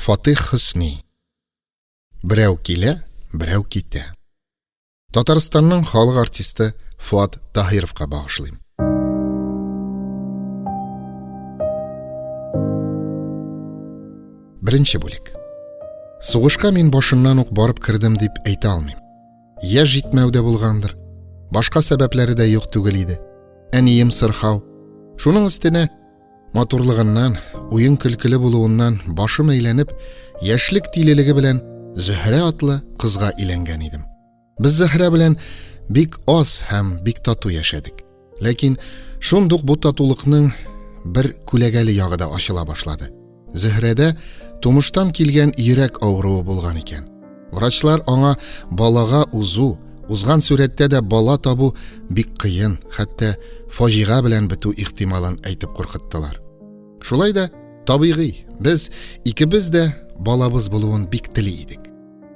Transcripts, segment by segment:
Фатих Хөсни. Берәү килә, берәү китә. Татарстанның халык артисты Фуат Таһировка багышлыйм. Беренче бүлек. Сугышка мин башыннан ук барып кердем дип әйтә алмыйм. Яшь җитмәү дә булгандыр. Башка сәбәпләре дә юк түгел иде. Әнием сырхау. Шуның өстенә Матурлыгыннан, уен-көлкеле булуыннан башым әйләнеп, яшьлек тилелеге белән Зөһрә атлы кызга өйләнгән идем. Без Зөһрә белән бик аз һәм бик тату яшәдек. Ләкин шундук бу татулыкның бер күләгәле ягы да ачыла башлады. Зөһрәдә тумыштан килгән йөрәк авыруы булган икән. Врачлар аңа балага узу, узган сурәттә дә бала табу бик кыен, хәтта фаҗига белән бетү ихтималын әйтеп куркыттылар. Шулай да, табигый, без икебез дә балабыз булуын бик тели идек.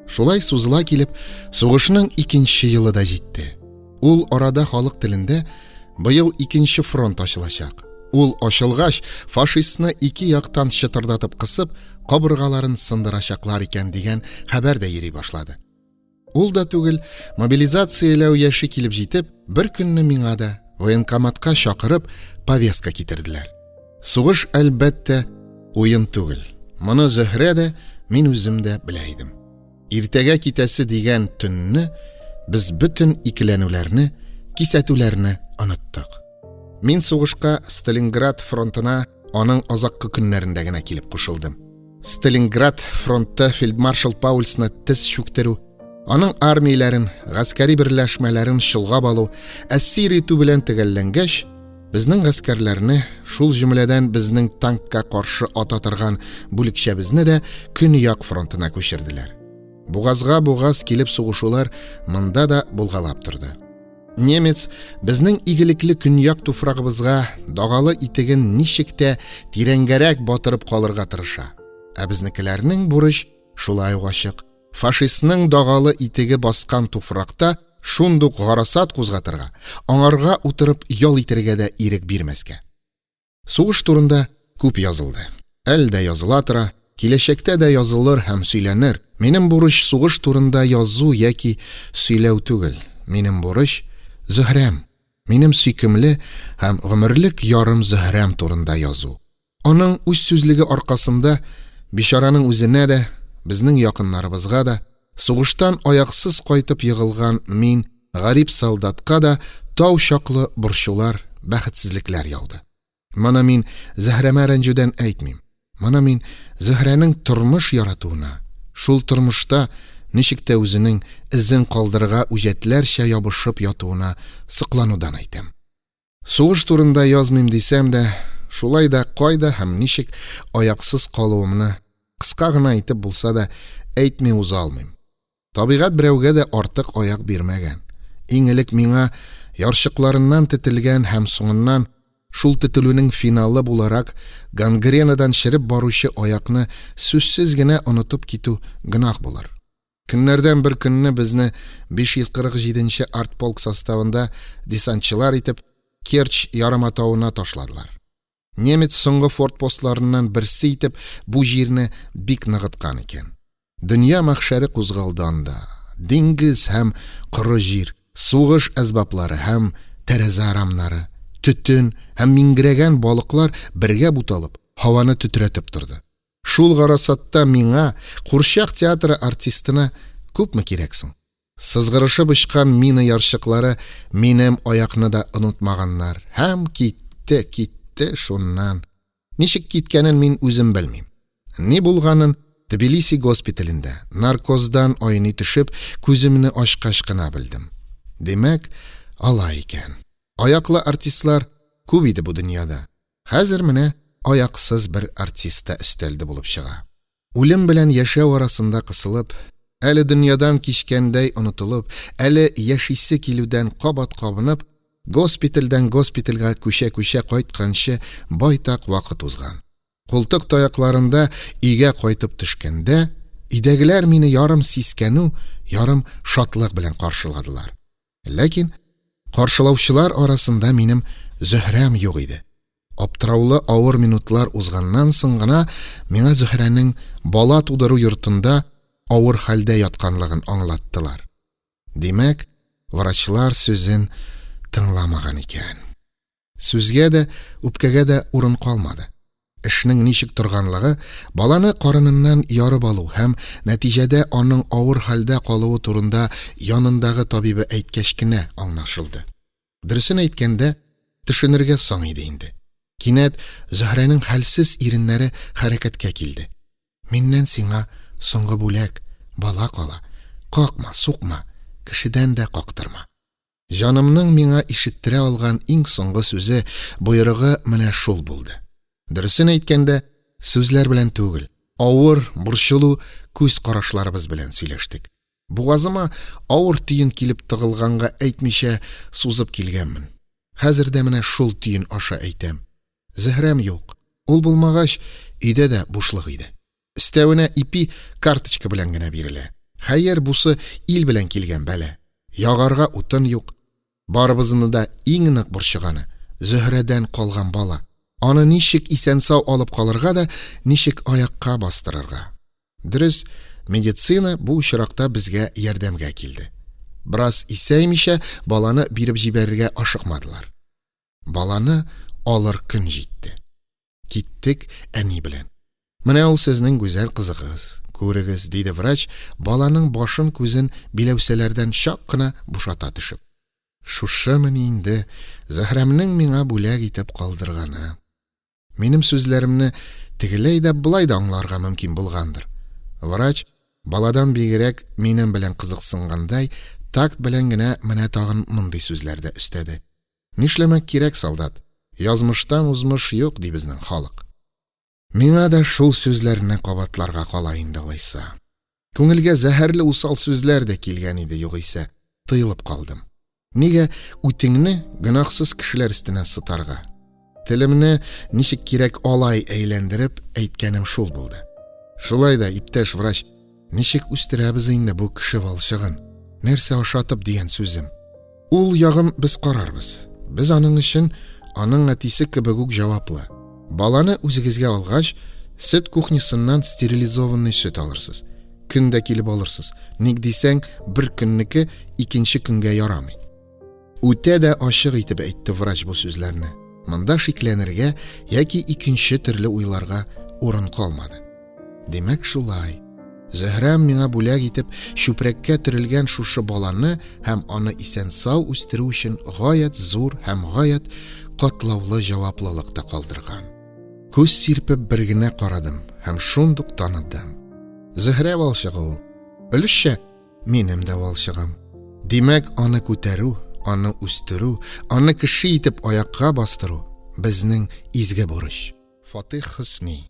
Шулай сузыла килеп, сугышның икенче елы да җитте. Ул арада халык телендә быел икенче фронт ачылачак. Ул ачылгач, фашистны ике яктан чытырдатып кысып, кабыргаларын сындырачаклар икән дигән хәбәр дә йөри башлады. Ул да түгел, мобилизацияләү яше килеп җитеп, бер көнне миңа да военкоматка чакырып, повестка китерделәр. Сугыш, әлбәттә, уен түгел. Моны Зөһрә дә, мин үзем дә белә идем. Иртәгә китәсе дигән төнне без бөтен икеләнүләрне, кисәтүләрне оныттык. Мин сугышка Сталинград фронтына аның азаккы көннәрендә генә килеп кушылдым. Сталинград фронтта фельдмаршал Паульсны тез чүктерү, аның армияләрен, гаскәри берләшмәләрен чолгап алу, әсир итү белән төгәлләнгәч, безнең гаскәрләрне, шул җөмләдән безнең танкка каршы ата торган бүлекчәбезне дә Көньяк фронтына күчерделәр. Бугазга бугаз килеп сугышулар монда да булгалап торды. Немец безнең игелекле көньяк туфрагыбызга дагалы итеген ничек тә тирәнгәрәк батырып калырга тырыша. Ә безнекеләрнең бурыч шулай ук ачык. Фашистның дагалы итеге баскан туфракта шундук гарасат кузгатырга, аңарга утырып ял итәргә дә ирек бирмәскә. Сугыш турында күп язылды. Әле дә языла тора, киләчәктә дә язылыр һәм сөйләнер. Минем бурыч сугыш турында язу яки сөйләү түгел. Минем бурыч, Зөһрәм, минем сөйкемле һәм гомерлек ярым Зөһрәм турында язу. Аның үзсүзлеге аркасында бичараның үзенә дә, безнең якыннарыбызга да, сугыштан аяксыз кайтып егылган мин, гарип солдатка да тау чаклы борчулар, бәхетсезлекләр яуды. Моны мин Зөһрәмә рәнҗүдән әйтмим. Моны мин Зөһрәнең тормыш яратуына, шул тормышта ничек тә үзенең эзен калдырырга үҗәтләрчә ябышып ятуына сокланудан әйтәм. Сугыш турында язмыйм дисәм дә, шулай да кайда һәм ничек аяксыз калуымны кыска гына итеп булса да әйтми уза алмыйм. Табигать берәүгә дә артык аяк бирмәгән. Иң элек миңа ярчыкларыннан тетелгән һәм соңыннан, шул тетелүнең финалы буларак, гангренадан череп баручы аякны сүзсез генә онытып китү гөнаһ булыр. Көннәрдән бер көнне безне 547 нче артполк составында десантчылар итеп Керчь ярыматавына ташладылар. Немец соңгы фортпостларыннан берсе итеп бу җирне бик ныгыткан икән. Дөнья мәхшәре кузгалды анда. Диңгез һәм коры җир, сугыш әсбаплары һәм тәрәзә рамнары, төтен һәм миңгерәгән балыклар бергә буталып, һаваны тетрәтеп торды. Шул гарасатта миңа, курчак театры артистына күпме кирәк соң? Сызгырышып очкан мина ярчыклары минем аякны да онытмаганнар. Һәм китте, китте шуннан. Ничек киткәнен мин үзем белмим. Ни булганын Тбилиси госпиталендә, наркоздан айный төшеп, күземне ачкач кына белдем. Димәк, алай икән. Аяклы артистлар күп иде бу дөньяда. Хәзер менә аяксыз бер артист та өстәлде булып чыга. Үлем белән яшәү арасында кысылып, әле дөньядан кичкәндәй онытылып, әле яшисе килүдән кабат кабынып, госпитальдән госпитальгә күчә-күчә кайтканчы байтак вакыт узган. Култык таякларында өйгә кайтып төшкәндә, өйдәгеләр мине ярым сискәнү, ярым шатлык белән каршыладылар. Ләкин каршылаучылар арасында минем Зөһрәм юк иде. Аптыраулы авыр минутлар узганнан соң гына миңа Зөһрәнең бала тудыру йортында авыр хәлдә ятканлыгын аңлаттылар. Димәк, врачлар сүзен тыңламаган икән. Сүзгә дә, үпкәгә дә урын калмады. Эшнең ничек торганлыгы, баланы карыныннан ярып алу һәм нәтиҗәдә аның авыр хәлдә калуы турында янындагы табибы әйткәч кенә аңлашылды. Дөресен әйткәндә, төшенергә соң иде инде. Кинәт Зөһрәнең хәлсез иреннәре хәрәкәткә килде. Миннән сиңа соңгы бүләк, бала кала. Какма, сукма, кешедән дә кактырма. Җанымның миңа ишеттерә алган иң соңгы сүзе, боерыгы менә шул булды. Дөресен әйткәндә, сүзләр белән түгел, авыр, борчылу күз карашларыбыз белән сөйләштек. Бугазыма авыр төен килеп тыгылганга әйтмичә сузып килгәнмен. Хәзер дә менә шул төен аша әйтәм. Зөһрәм юк. Ул булмагач, өйдә дә бушлык иде. Өстәвенә ипи карточка белән генә бирелә. Хәер, бусы ил белән килгән бәла. Ягарга утын юк. Барыбызны да иң нык борчыганы, Зөһрәдән калган бала. Аны ничек исән-сау алып калырга да, ничек аякка бастырырга? Дөрес, медицина бу очракта безгә ярдәмгә килде. Бераз исәймичә, баланы биреп җибәрергә ашыкмадылар. Баланы алыр көн җитте. Киттек әни белән. Менә ул сезнең гүзәл кызыгыз, күрегез, диде врач, баланың башын-күзен биләүсәләрдән чак кына бушата төшеп. Шушымыни инде Зөһрәмнең миңа бүләк итеп калдырганы? Минем сүзләремне тегеләй дә, болай да аңларга мөмкин булгандыр. Врач, баладан бигрәк минем белән кызыксынгандай, такт белән генә менә тагын мондый сүзләр дә өстәде. Нишләмәк кирәк, солдат, язмыштан узмыш юк, ди безнең халык. Миңа да шул сүзләрне кабатларга кала инде алайса. Күңелгә зәһәрле усал сүзләр дә килгән иде югыйсә, тыелып калдым. Нигә үтеңне гөнаһсыз кешеләр өстенә сытарга? Телемне ничек кирәк алай әйләндереп әйткәнем шул булды. Шулай да, иптәш врач, ничек үстерәбез инде бу кеше валчыгын? Нәрсә ашатып дигән сүзем. Ул ягын без карарбыз. Без аның өчен аның әтисе кебек үк җаваплы. Баланы үзегезгә алгач, сөт кухнясыннан стерилизованный сөт алырсыз. Көн дә килеп алырсыз. Ник дисәң, бер көннеке икенче көнгә ярамый. Үтә дә ачык итеп әйтте врач бу сүзләрне. Монда шикләнергә яки икенче төрле уйларга урын калмады. Димәк, шулай. Зөһрәм миңа бүләк итеп чүпрәккә төрелгән шушы баланы һәм аны исән-сау үстерү өчен гаять зур һәм гаять катлаулы җаваплылык та калдырган. Күз сирпеп бер генә карадым һәм шундук таныдым. Зөһрә валчыгы ул. Өлешчә минем дә валчыгым. Димәк, аны күтәрү, аны үстерү, аны кеше итеп аякка бастыру безнең изге бурыч. Фатих Хөсни.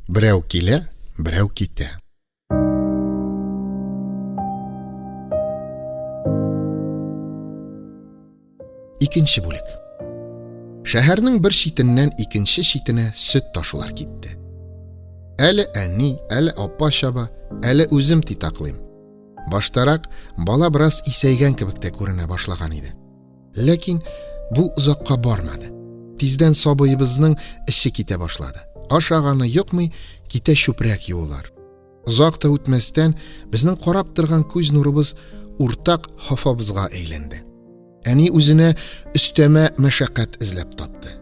Берәү килә, берәү китә. Икенче бүлек. Шәһәрнең бер читеннән икенче читенә сөт ташулар китте. Әле әни, әле апа чаба, әле үзем титаклыйм. Баштарак бала бераз исәйгән кебек тә күренә башлаган иде. Ләкин бу озакка бармады. Тиздән сабыебызның эче китә башлады. Ашаганы йокмый, китә чүпрәк юулар. Озак та үтмәстән, безнең карап торган күз нурыбыз уртак хафабызга әйләнде. Әни үзенә өстәмә мәшәкать эзләп тапты.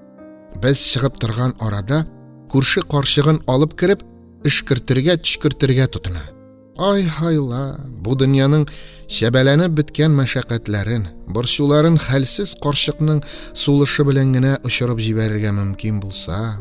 Без чыгып торган арада күрше карчыгын алып кереп, өшкертергә, төшкертергә тотына. Ай-һайла, бу дөньяның чәбәләнеп беткән мәшәкатьләрен, борчуларын хәлсез карчыкның сулышы белән генә очырып җибәрергә мөмкин булса.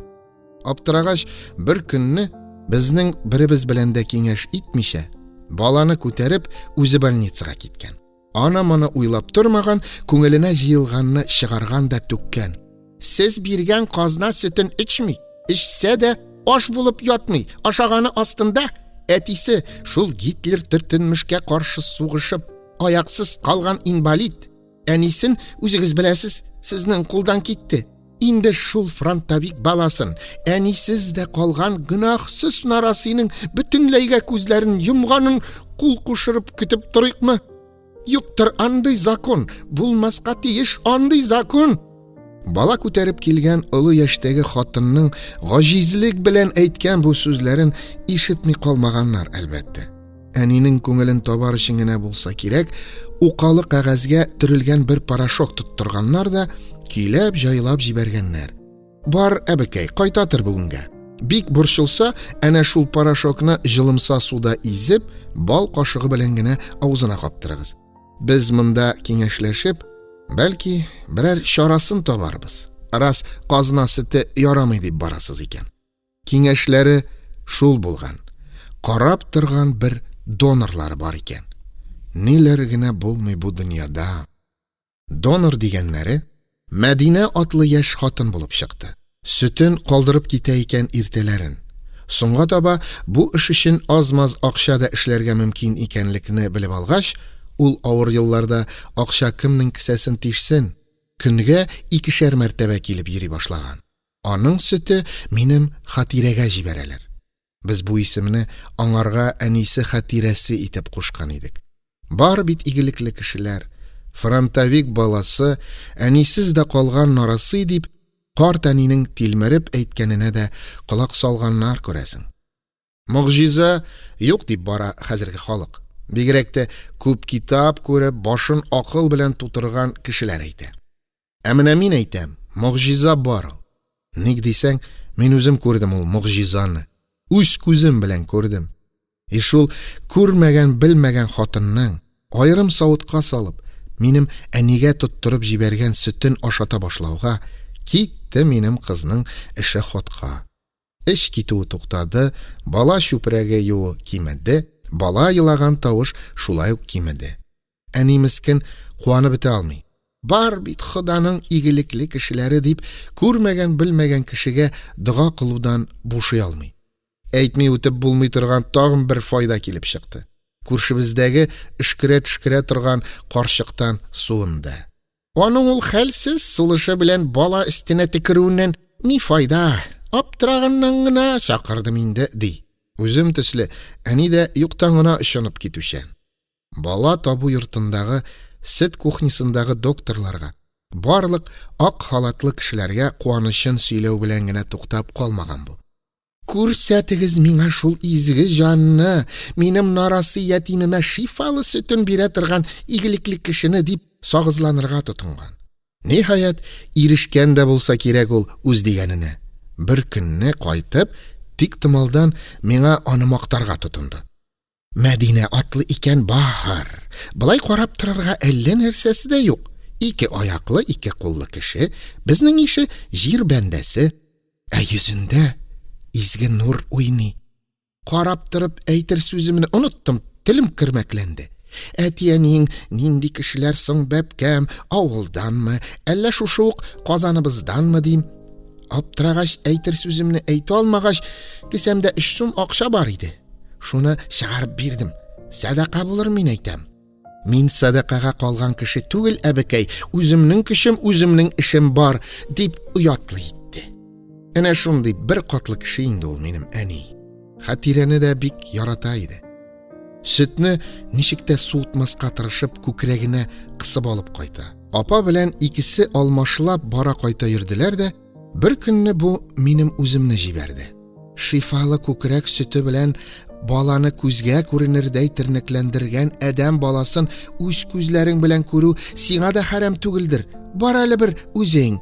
Аптырагач, бер көнне безнең беребез белән дә киңәш итмичә, баланы күтәреп, үзе больницага киткән. Аны-моны уйлап тормаган, күңеленә җыелганны чыгарган да түккән. Сез биргән казна сөтен эчми, эчсә дә аш булып ятмый, ашаганы астында. Әтисе шул Гитлер төртенмешкә каршы сугышып, аяксыз калган инвалид. Әнисен үзегез беләсез, сезнең кулдан китте. Инде шул фронтовик баласын, әнисез дә калган гөнаһсыз нарасыйның бөтенләйгә күзләрен йомганын кул кушырып көтеп торыйкмы? Юктыр андый закон, булмаска тиеш андый закон. Бала күтәреп килгән олы яшьтәге хатынның гаҗизлек белән әйткән бу сүзләрен ишетми калмаганнар, әлбәттә. Әнинең күңелен табар өчен генә булса кирәк, укалы кәгазьгә төрелгән бер порошок тоттырганнар да, көйләп җайлап җибәргәннәр. Бар, әбекәй, кайта тор бүгенгә. Бик борчылса, әнә шул порошокны җылымса суда изеп, бал кашыгы белән генә авызына каптырыгыз. Без монда киңәшләшеп, бәлки, берәр чарасын табарбыз. Рас казна сөте ярамый дип барасыз икән. Киңәшләре шул булган. Карап торган бер донорлары бар икән. Ниләр генә булмый бу дөньяда. Донор дигәннәре Мәдинә атлы яшь хатын булып чыкты. Сөтен калдырып китә икән иртәләрен. Соңга таба бу эш өчен аз-маз акча да эшләргә мөмкин икәнлекне белеп алгач, ул авыр елларда акча кемнең кесәсен тишсен, көнгә икешәр мәртәбә килеп йөри башлаган. Аның сөте минем Хатирәгә җибәрәләр. Без бу исемне аңарга әнисе Хәтирәсе итеп кушкан идек. Бар бит игелекле кешеләр. Фронтовик баласы, әнисез дә калган нарасый дип, карт әнинең тилмереп әйткәненә дә колак салганнар, күрәсең. Могҗиза юк дип бара хәзерге халык. Бигрәк тә күп китап күреп, башын акыл белән тутырган кешеләр әйтә. Ә менә мин әйтәм, могҗиза бар ул. Ник дисәң, мин үзем күрдем ул могҗизаны. Үз күзем белән күрдем. И шул күрмәгән, белмәгән хатынның, аерым савытка салып, минем әнигә тоттырып җибәргән сөтен ашата башлауга, китте минем кызның эше ходка. Эч китүе туктады, бала чүпрәге юуы кимеде, бала елаган тавыш шулай ук кимеде. Әни мескен куанып бетә алмый. Бар бит Ходаның игелекле кешеләре дип, күрмәгән-белмәгән кешегә дога кылудан бушый алмый. Әйтми үтеп булмый торган тагын бер файда килеп чыкты. Күршебездәге өшкерә-төшкерә торган карчыктан суынды. Аның ул хәлсез сулышы белән бала өстенә төкерүеннән ни файда, аптыраганнан гына чакырдым инде, ди. Үзем төсле, әни дә юктан гына очынып китүчән. Бала табу йортындагы сөт кухнясындагы докторларга, барлык ак халатлы кешеләргә куанычын сөйләү белән генә туктап калмаган бу. Күрсәтегез миңа шул изге җанны, минем нарасый ятимемә шифалы сөтен бирә торган игелекле кешене, дип сагызланырга тотынган. Ниһаять, ирешкән дә булса кирәк ул үз дигәненә. Бер көнне кайтып, тиктомалдан миңа аны мактарга тотынды. Мәдинә атлы икән баһар. Болай карап торырга әллә нәрсәсе дә юк. Ике аяклы, ике куллы кеше, безнең ише җир бәндәсе. Ә йөзендә изге нур уйный. Карап торып әйтер сүземне оныттым, телем кермәкләнде. Әти-әниең нинди кешеләр соң, бәбкәм, авылданмы, әллә шушы ук Казаныбызданмы дим. Аптырагач, әйтер сүземне әйтә алмагач, кесәмдә өч сум акча бар иде. Шуны чыгарып бирдем. Сәдака булыр, мин әйтәм. Мин сәдакага калган кеше түгел, әбекәй, үземнең көчем, үземнең эшем бар, дип оятлы итте. Әнә шундый бер катлы кеше инде ул минем әни. Хәтирәне дә бик ярата иде. Сөтне ничек тә суытмаска тырышып, күкрәгенә кысып алып кайта. Апа белән икесе алмашлап бара-кайта йөрделәр дә, бер көнне бу минем үземне җибәрде. Шифалы күкрәк сөте белән баланы күзгә күренердәй тернәкләндергән адәм баласын үз күзләрең белән күрү сиңа да хәрәм түгелдер. Бар әле бер үзең.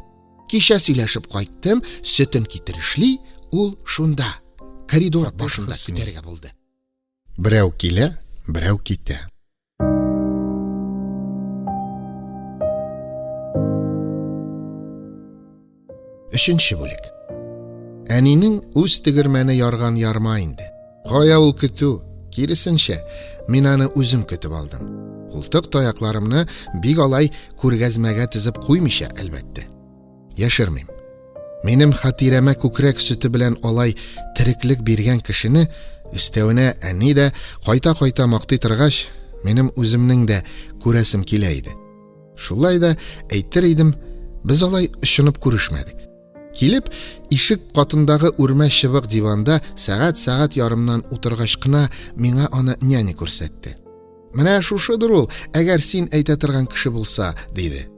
Кичә сөйләшеп кайттым, сөтен китерешли, ул шунда, коридор башында көтәргә булды. Берәү килә, берәү китә. Өченче бүлек. Әнинең үз тегермәне ярган ярма инде. Кая ул көтү? Киресенчә, мин аны үзем көтеп алдым. Култык таякларымны бик алай күргәзмәгә тезеп куймыйча, әлбәттә. Яшермим. Минем хатирәмә күкрәк сөте белән алай тереклек биргән кешене, өстәвенә әни дә кайта-кайта мактый торгач, минем үземнең дә күрәсем килә иде. Шулай да әйтер идем, без алай очынып күрешмәдек. Килеп, ишек катындагы үрмә чыбык диванда сәгать-сәгать ярымнан утыргач кына миңа аны няня күрсәтте. Менә шушыдыр ул, әгәр син әйтә торган кеше булса, диде.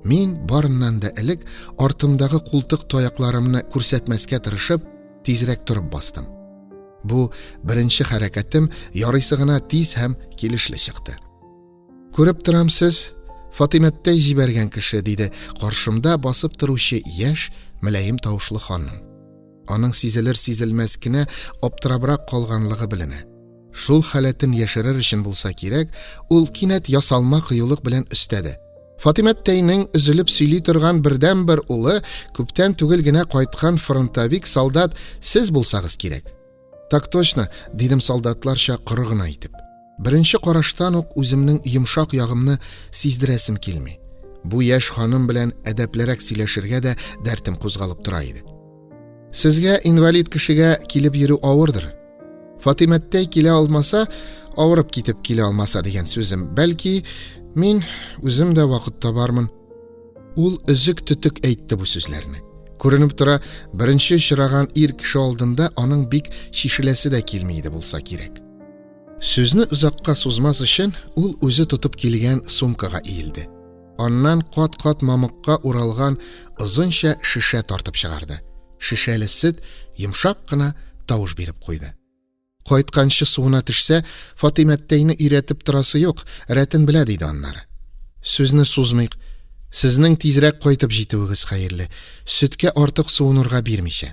Мин, барыннан да элек, артымдагы култык таякларымны күрсәтмәскә тырышып, тизрәк торып бастым. Бу беренче хәрәкәтем ярыйсы гына тиз һәм килешле чыкты. Күреп торам сез, Фатыймәттәй җибәргән кеше, диде каршымда басып торучы яшь, мөлаем тавышлы ханым. Аның сизелер-сизелмәс кенә аптырабрак калганлыгы беленә. Шул халәтен яшерер өчен булса кирәк, ул кинәт ясалма кыюлык белән өстәде. Фатыймәттәйнең өзелеп сөйли торган бердәнбер улы, күптән түгел генә кайткан фронтовик солдат сез булсагыз кирәк. Так точно, дидем солдатларча коры гына итеп. Беренче караштан ук үземнең йомшак ягымны сиздерәсем килми. Бу яшь ханым белән әдәплерәк сөйләшергә дә дәртем кузгалып тора иде. Сезгә, инвалид кешегә, килеп йөрү авырдыр. Фатыймәттәй килә алмаса, авырып китеп килә алмаса дигән сүзем. Бәлки, мин үзем дә вакыт табармын. Ул өзек-төтек әйтте бу сүзләрне. Күренеп тора, беренче очраган ир кеше алдында аның бик чишеләсе дә килми иде булса кирәк. Сүзне озакка сузмас өчен, ул үзе тотып килгән сумкага иелде. Аннан кат-кат мамыкка уралган озынча шешә тартып чыгарды. Шешәле сөт йомшак кына тавыш биреп куйды. Кайтканчы суына төшсә, Фатыймәттәйне өйрәтеп торасы юк, рәтен белә, диде аннары. Сүзне сузмыйк. Сезнең тизрәк кайтып җитүегез хәерле. Сөткә артык суынырга бирмичә.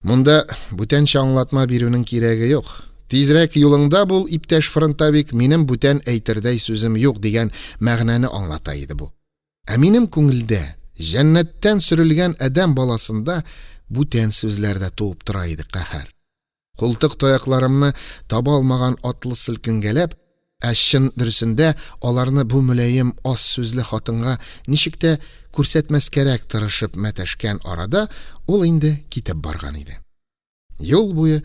Монда бүтәнчә аңлатма бирүнең кирәге юк. Тизрәк юлыңда бул, иптәш фронтовик, минем бүтән әйтердәй сүзем юк, дигән мәгънәне аңлата иде бу. Ә минем күңелдә, җәннәттән сөрелгән адәм баласында бүтән сүзләр дә туып тора иде, каһәр. Култык таякларымны таба алмаган атлы селкенгәләп, ә чын дөресендә аларны бу мөлаем аз сүзле хатынга ничек тә күрсәтмәскәрәк тырышып мәтәшкән арада ул инде китеп барган иде. Юл буе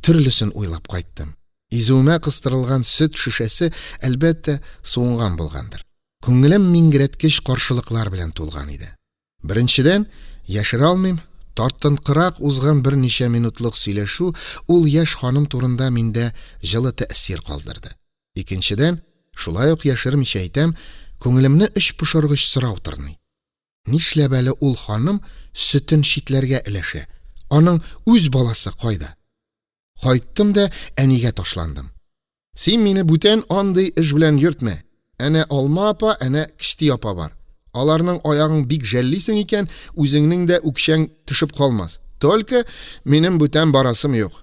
төрлесен уйлап кайттым. Изүемә кыстырылган сөт шешәсе, әлбәттә, суынган булгандыр. Күңелем миңгерәткеч каршылыклар белән тулган иде. Беренчедән, яшерә алмыйм, тартынкырак узган берничә минутлык сөйләшү ул яшь ханым турында миндә җылы тәэсир калдырды. Икенчедән, шулай ук яшермичә әйтәм, күңелемне эчпошыргыч сорау тырный. Нишләп әле ул ханым сөтен читләргә өләшә? Аның үз баласы кайда? Кайттым да әнигә ташландым. Син мине бүтән андый эш белән йөртмә. Әнә Алма апа, әнә Кечти апа бар. Аларның аягын бик жәллисең икән, үзеңнең дә үкчәң төшеп калмас. Только минем бүтән барасым юк.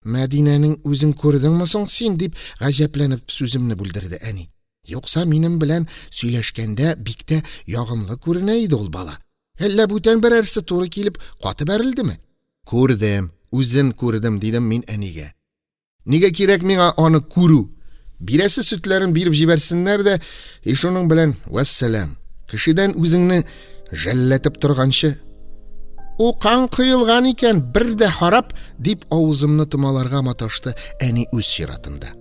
Мәдинәнең үзен күрдеңме соң син? дип гаҗәпләнеп сүземне бүлдерде әни. Юкса минем белән сөйләшкәндә бик тә ягымлы күренә иде ул бала. Әллә бүтән берәрсе туры килеп каты бәрелдеме? Күрдем, үзен күрдем, дидем мин әнигә. Нигә кирәк миңа аны күрү? Бирәсе сөтләрен биреп җибәрсеннәр дә, и шуның белән вәссәлам. Кешедән үзеңне жәлләтеп торганчы. Укаң коелган икән, бер дә харап, дип авызымны томаларга маташты әни үз чиратында.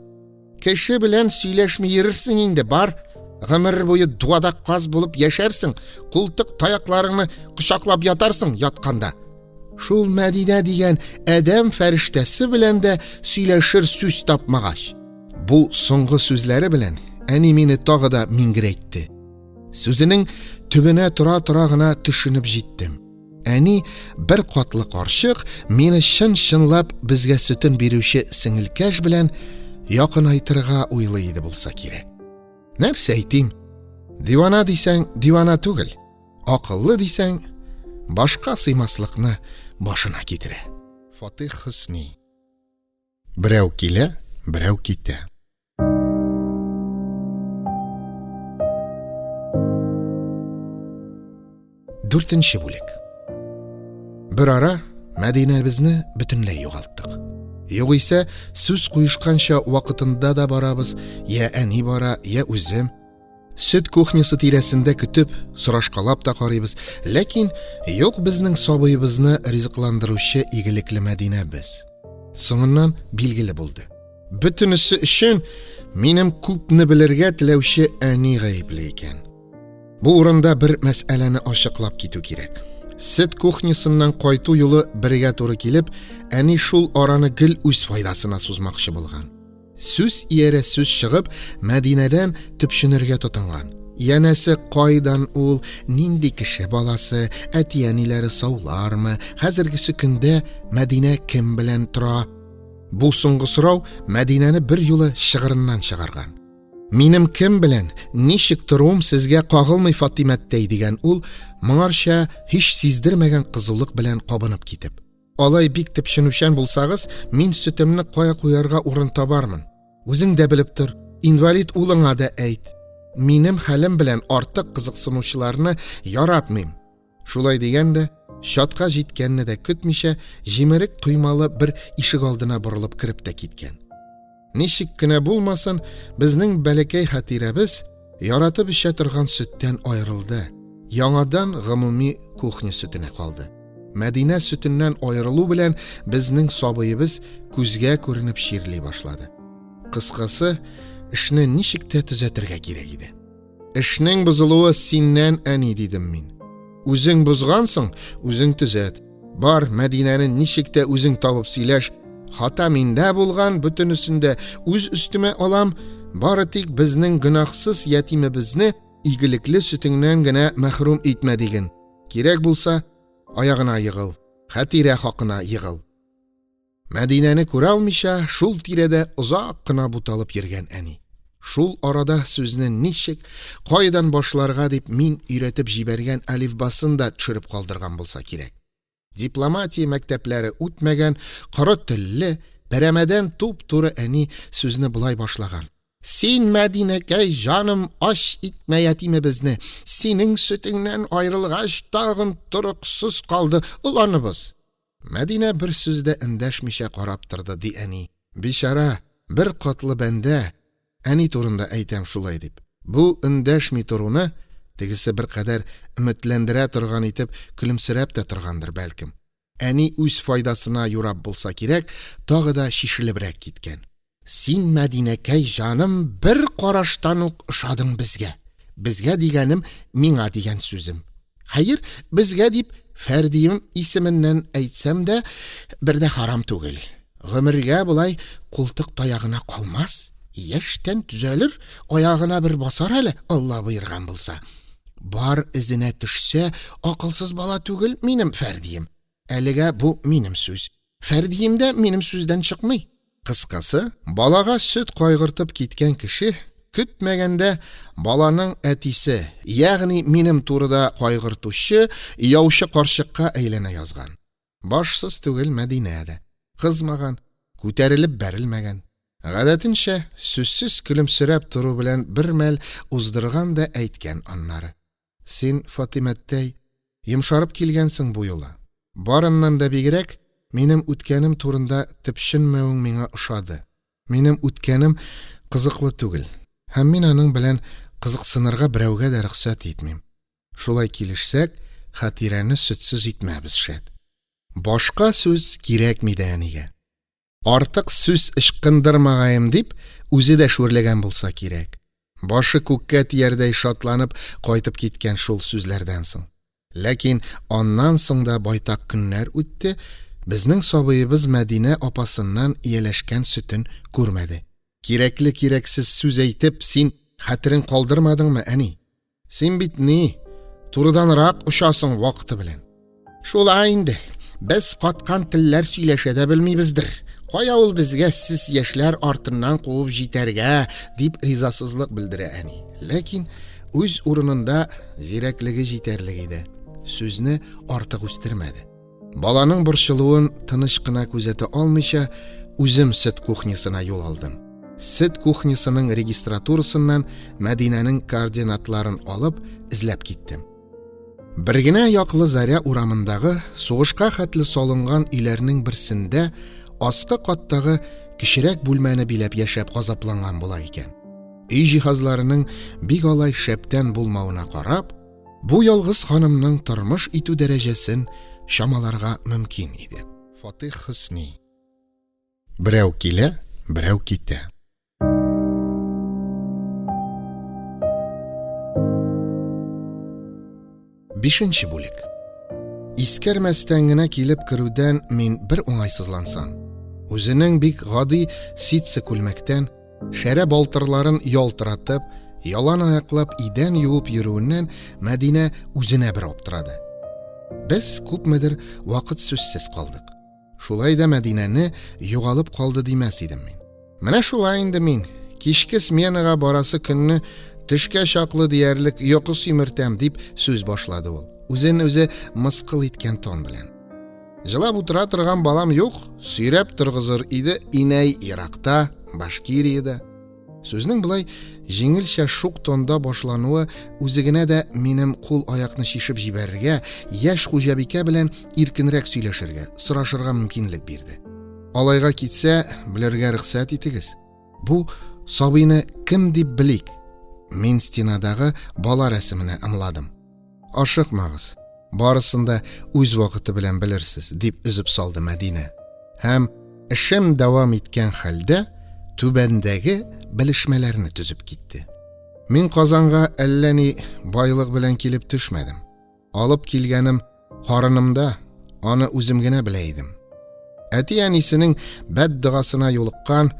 Кеше белән сөйләшми йөрерсең инде, бар. Гомер буе дуадак каз булып яшәрсең, култык таякларыңны кочаклап ятарсың ятканда. Шул Мәдинә дигән адәм фәрештәсе белән дә сөйләшер сүз тапмагач. Бу соңгы сүзләре белән әни мине тагы да миңгерәйтте. Сүзенең төбенә тора-тора гына төшенеп җиттем. Әни, бер катлы карчык, мине чын-чынлап безгә сөтен бирүче сеңелкәш белән якынайтырга уйлый иде булса кирәк. Нәрсә әйтим? Дивана дисәң, дивана түгел. Акыллы дисәң, башка сыймаслыкны башына китерә. Фатих Хөсни. Берәү килә, берәү китә. Дүртенче бүлек. Бер ара Мәдинәбезне бөтенләй югалттык. Югыйсә, сүз куешканча вакытында да барабыз, я әни бара, я үзем. Сөт кухнясы тирәсендә көтеп, сорашкалап та карыйбыз, ләкин юк безнең сабыебызны ризыкландыручы игелекле Мәдинәбез. Соңыннан билгеле булды. Бөтенесе өчен минем күпне белергә теләүче әни гаепле икән. Бу урында бер мәсьәләне ачыклап китү кирәк. Сөт кухнясыннан кайту юлы бергә туры килеп, әни шул араны гел үз файдасына сузмакчы булган. Сүз иярә сүз чыгып, Мәдинәдән төпченергә тотынган. Янәсе, кайдан ул, нинди кеше баласы, әти-әниләре саулармы, хәзергесе көндә Мәдинә кем белән тора? Бу соңгы сорау Мәдинәне берьюлы чыгырыннан чыгарган. Минем кем белән, ничек торуым сезгә кагылмый, Фатыймәттәй, дигән ул, моңарча һич сиздермәгән кызулык белән кабынып китеп. Алай бик төпченүчән булсагыз, мин сөтемне кая куярга урын табармын. Үзең дә белеп тор, инвалид улыңа да әйт. Минем хәлем белән артык кызыксынучыларны яратмыйм. Шулай дигән дә, чатка җиткәнне дә көтмичә, җимерек коймалы бер ишегалдына борылып кереп тә киткән. Ничек кенә булмасын, безнең бәләкәй Хәтирәбез яратып эчә торган сөттән аерылды. Яңадан гомуми кухня сөтенә калды. Мәдинә сөтеннән аерылу белән безнең сабыебыз күзгә күренеп чирли башлады. Кыскасы, эшне ничек тә төзәтергә кирәк иде. Эшнең бозылуы синнән, әни, дидем мин. Үзең бозгансың, үзең төзәт. Бар, Мәдинәне ничек тә үзең табып сөйләш. Хата миндә булган, бөтенесен дә үз өстемә алам. Бары тик безнең гөнаһсыз ятимебезне игелекле сөтеңнән генә мәхрүм итмә диген. Кирәк булса, аягына егыл, Хәтирә хакына егыл. Мәдинәне күрә алмыйча, шул тирәдә озак кына буталып йөргән әни. Шул арада сүзне ничек, кайдан башларга дип мин өйрәтеп җибәргән әлифбасын да төшереп калдырган булса кирәк. Дипломатия мәктәпләре үтмәгән, коры телле, пәрәмәдән туп-туры әни сүзне болай башлаган. Син, Мәдинәкәй, җаным, ач итмә ятимебезне. Синең сөтеңнән аерылгач, тагын торыксыз калды оланыбыз. Мәдинә бер сүз дә эндәшмичә карап торды, ди әни. Бичара, беркатлы бәндә, әни турында әйтәм шулай дип. Бу эндәшми торуны тегесе беркадәр өметләндерә торган итеп көлемсерәп тә торгандыр, бәлкем. Әни үз файдасына юрап булса кирәк, тагы да чишелебрәк киткән. Син, Мәдинәкәй җаным, бер караштан ук ошадың безгә. Безгә дигәнем, миңа дигән сүзем. Хәер, безгә дип, Фәрдием исеменнән әйтсәм дә, бер дә харам түгел. Гомергә болай култык таягына калмас, яшьтән төзәлер, аягына бер басар әле, Алла боерган булса. Бар эзенә төшсә, акылсыз бала түгел минем Фәрдием. Әлегә бу минем сүз. Фәрдием дә минем сүздән чыкмый. Кыскасы, балага сөт кайгыртып киткән кеше, көтмәгәндә, баланың әтисе, ягъни минем турыда кайгыртучы яучы карчыкка әйләнә язган. Башсыз түгел Мәдинә дә. Кызмаган, күтәрелеп бәрелмәгән. Гадәтенчә, сүзсез көлемсерәп тору белән бер мәл уздырган да әйткән аннары. Син, Фатыймәттәй, йомшарып килгәнсең бу юлы. Барыннан да бигрәк, минем үткәнем турында төпченмәвең миңа ошады. Минем үткәнем кызыклы түгел, һәм мин аның белән кызыксынырга берәүгә дә рөхсәт итмим. Шулай килешсәк, Хәтирәне сөтсез итмәбез, шәт. Башка сүз кирәкми дә әнигә. Артык сүз ычкындырмагаем дип, үзе дә шүрләгән булса кирәк. Башы күккә тиярдәй шатланып кайтып киткән шул сүзләрдән соң. Ләкин аннан соң да байтак көннәр үтте, безнең сабыебыз Мәдинә апасыннан ияләшкән сөтен күрмәде. Кирәкле-кирәксез сүз әйтеп, син хәтерең калдырмадыңмы, әни? Син бит ни, турыданрак очасың вакыты белән. Шулай инде, без каткан телләр сөйләшә дә белмибездер. Кая ул безгә сез яшьләр артыннан куып җитәргә, дип ризасызлык белдерә әни. Ләкин үз урынында зирәклеге җитәрлек иде. Сүзне артык үстермәде. Баланың борчылуын тыныч кына күзәтә алмыйча, үзем сөт кухнясына юл алдым. Сөт кухнясының регистратурасыннан Мәдинәнең координатларын алып, эзләп киттем. Бер генә яклы Заря урамындагы сугышка хәтле салынган өйләрнең берсендә аскы каттагы кечерәк бүлмәне биләп яшәп газапланган була икән. Өй җиһазларының бик алай шәптән булмавына карап, Бу ялгыз ханымның тормыш итү дәрәҗәсен чамаларга мөмкин иде. Фатих Хөсни. Берәү килә, берәү китә. Бишенче бүлек. Искәрмәстән генә килеп керүдән мин бер уңайсызлансам, үзенең бик гади ситсы күлмәктән, Шәрә балтырларын ялтыратып, ялан аяклап идән юып йөрүеннән Мәдинә үзенә бер аптырады. Без күпмедер вакыт сүзсез калдык. Шулай да Мәдинәне югалып калды димәс идем мин. Менә шулай инде мин, кичке сменага барасы көнне төшкә чаклы диярлек йокы симертәм, дип сүз башлады ул, үзен үзе мыскыл иткән тон белән. Җылап утыра торган балам юк, сөйрәп торгызыр иде инәй еракта, Башкириядә. Сүзнең болай җиңелчә шук тонда башлануы үзе генә дә минем кул-аякны чишеп җибәрергә, яшь хуҗабикә белән иркенрәк сөйләшергә, сорашырга мөмкинлек бирде. Алайга китсә, белергә рөхсәт итегез. Бу сабыйны кем дип белик? Мин стенадагы бала рәсеменә ымладым. Ашыкмагыз, барысын да үз вакыты белән белерсез, дип өзеп салды Мәдинә. Һәм эшем дәвам иткән хәлдә түбәндәге белешмәләрне төзеп китте. Мин Казанга әллә ни байлык белән килеп төшмәдем. Алып килгәнем карынымда, аны үзем генә белә идем. Әти-әнисенең бәддогасына юлыккан,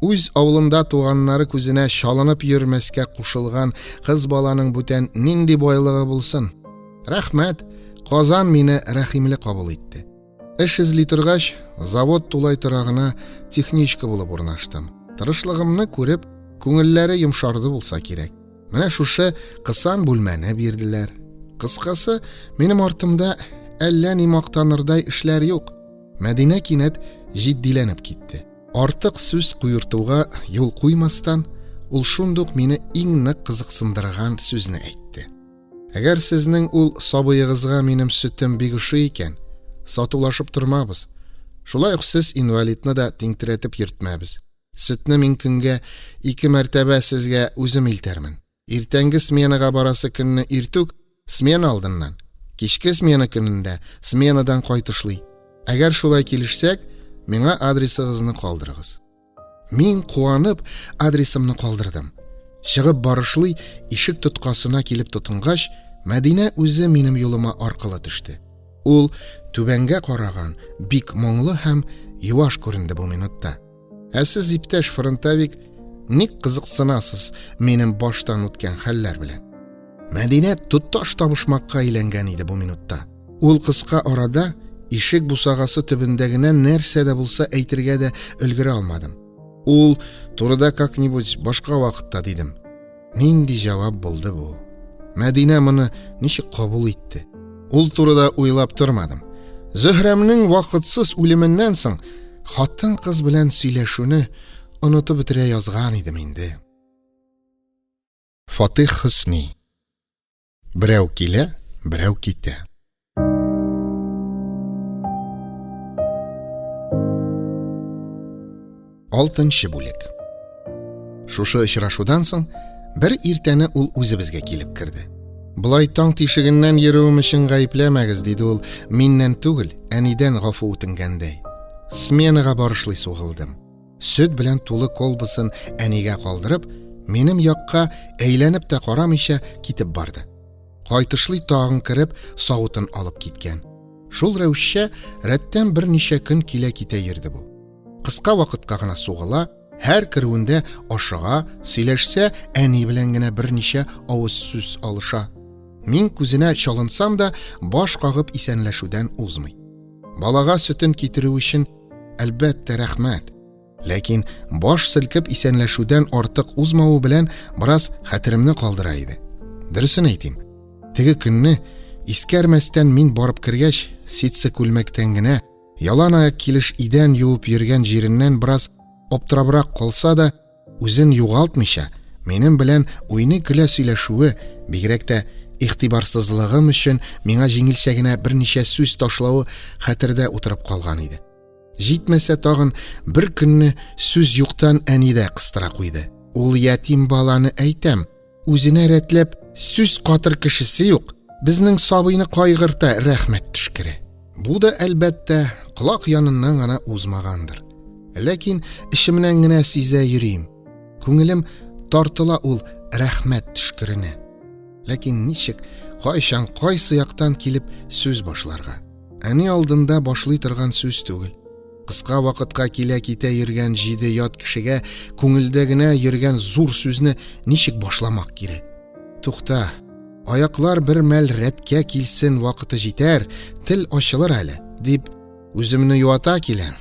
үз авылында туганнары күзенә чалынып йөрмәскә кушылган кыз баланың бүтән нинди байлыгы булсын? Рәхмәт, Казан мине рәхимле кабул итте. Эш эзли торгач, завод тулай торагына техничка булып урнаштым. Тырышлыгымны күреп, күңелләре йомшарды булса кирәк. Менә шушы кысан бүлмәне бирделәр. Кыскасы, минем артымда әллә ни мактанырдай эшләр юк. Мәдинә кинәт җитдиләнеп китте. Артык сүз куертуга юл куймастан, ул шундук мине иң нык кызыксындырган сүзне әйтте. Әгәр сезнең ул сабыегызга минем сөтем бик ошый икән, сатулашып тормабыз. Шулай ук сез инвалидны да тиңтерәтеп йөртмәбез. Сөтне мин көнгә ике мәртәбә сезгә үзем илтәрмен. Иртәнге сменага барасы көнне иртүк, смена алдыннан, кичке смена көнендә сменадан кайтышлый. Әгәр шулай килешсәк, миңа адресыгызны калдырыгыз. Мин куанып адресымны калдырдым. Чыгып барышлый ишек тоткасына килеп тотынгач, Мәдинә үзе минем юлыма аркылы төште. Ул түбәнгә караган, бик моңлы һәм юаш күренде бу минутта. Ә сез, иптәш фронтовик, ник кызыксынасыз минем баштан үткән хәлләр белән? Мәдинә тоташ табышмакка әйләнгән иде бу минутта. Ул кыска арада ишек бусагасы төбендә генә нәрсә дә булса әйтергә дә өлгерә алмадым. Ул турыда как-нибудь башка вакытта дидем. Нинди җавап булды бу? Мәдинә моны ничек кабул итте? Ул турыда уйлап тормадым. Зөһрәмнең вакытсыз үлеменнән соң хатын-кыз белән сөйләшүне онытып бетерә язган идем инде. Фатих Хөсни. Берәү килә, берәү китә. Алтынчы бүлек. Шушы очрашудан соң бер иртәне ул үзебезгә килеп керде. Болай таң тишегеннән йөрүем өчен гаепләмәгез, диде ул, миннән түгел, әнидән гафу үтенгәндәй. Сменага барышлый сугылдым. Сөт белән тулы колбасын әнигә калдырып, минем якка әйләнеп тә карамыйча китеп барды. Кайтышлый тагын кереп, савытын алып киткән. Шул рәвешчә рәттән берничә көн килә-китә йөрде бу. Кыска вакытка гына сугыла, һәр керүендә ашыга, сөйләшсә, әни белән генә берничә авыз сүз алыша. Мин күзенә чалынсам да, баш кагып исәнләшүдән узмый. Балага сөтен китерү өчен Әлбәттә, рәхмәт. Ләкин баш селкеп исәнләшүдән артык узмавы белән бераз хәтеремне калдыра иде. Дөресен әйтим, теге көнне искәрмәстән мин барып кергәч, ситсы күлмәктән генә, ялан аяк килеш идән юып йөргән җиреннән бераз аптырабрак калса да, Үзен югалтмыйча, минем белән уйный-көлә сөйләшүе, бигрәк тә игътибарсызлыгым өчен миңа җиңелчә генә берничә сүз ташлавы хәтердә утырып калган иде. Җитмәсә тагын бер көнне сүз юктан әни дә кыстыра куйды. Ул ятим баланы әйтәм, Үзенә рәтләп сүз катыр кешесе юк, безнең сабыйны кайгырта, рәхмәт төшкере. Бу да, әлбәттә, колак яныннан гына узмагандыр. Ләкин эчемнән генә сизә йөрим. Күңелем тартыла ул рәхмәт төшкеренә. Ләкин ничек, кайчан, кайсы яктан килеп сүз башларга? Әни алдында башлый торган сүз түгел. Кыска вакытка килә-китә йөргән 7 ят кешегә күңелдә генә йөргән зур сүзне ничек башламак кирәк? Тукта, аяклар бер мәл рәткә килсен, вакыты җитәр, тел ачылыр әле, дип үземне юата киләм.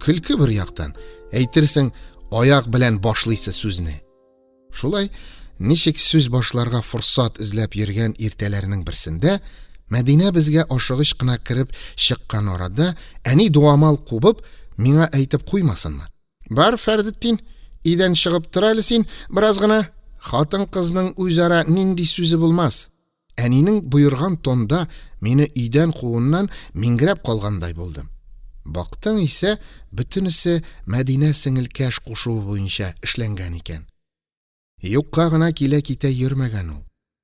Көлке бер яктан, әйтерсең, аяк белән башлыйсы сүзне. Шулай ничек сүз башларга форсат эзләп йөргән иртәләрнең берсендә Мәдинә безгә ашыгыч кына кереп чыккан арада әни дуамал кубып, миңа әйтеп куймасынмы? Бар, Фәрдетдин, өйдән чыгып тор әле син бераз гына. Хатын-кызның үзара нинди сүзе булмас. Әнинең боерган тонда мине өйдән кууыннан миңгерәп калгандай булдым. Бактың исә, бөтенесе Мәдинә сеңелкәш кушуы буенча эшләнгән икән. Юкка гына килә-китә йөрмәгән ул.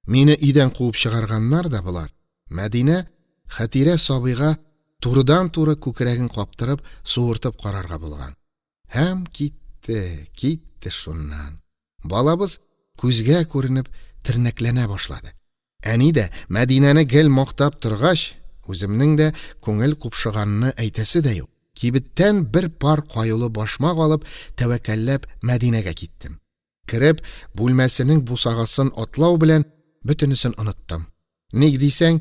Мине өйдән куып чыгарганнар да болар. Мәдинә Хәтирә сабыйга турыдан-туры күкрәген каптырып, суыртып карарга булган. Һәм китте, китте шуннан. Балабыз күзгә күренеп тернәкләнә башлады. Әни дә Мәдинәне гел мактап торгач, үземнең дә күңел купшыганны әйтәсе дә юк. Кибеттән бер пар каюлы башмак алып, тәвәккәлләп Мәдинәгә киттем. Кереп, бүлмәсенең бусагасын атлау белән бөтенесен оныттым. Ник дисәң,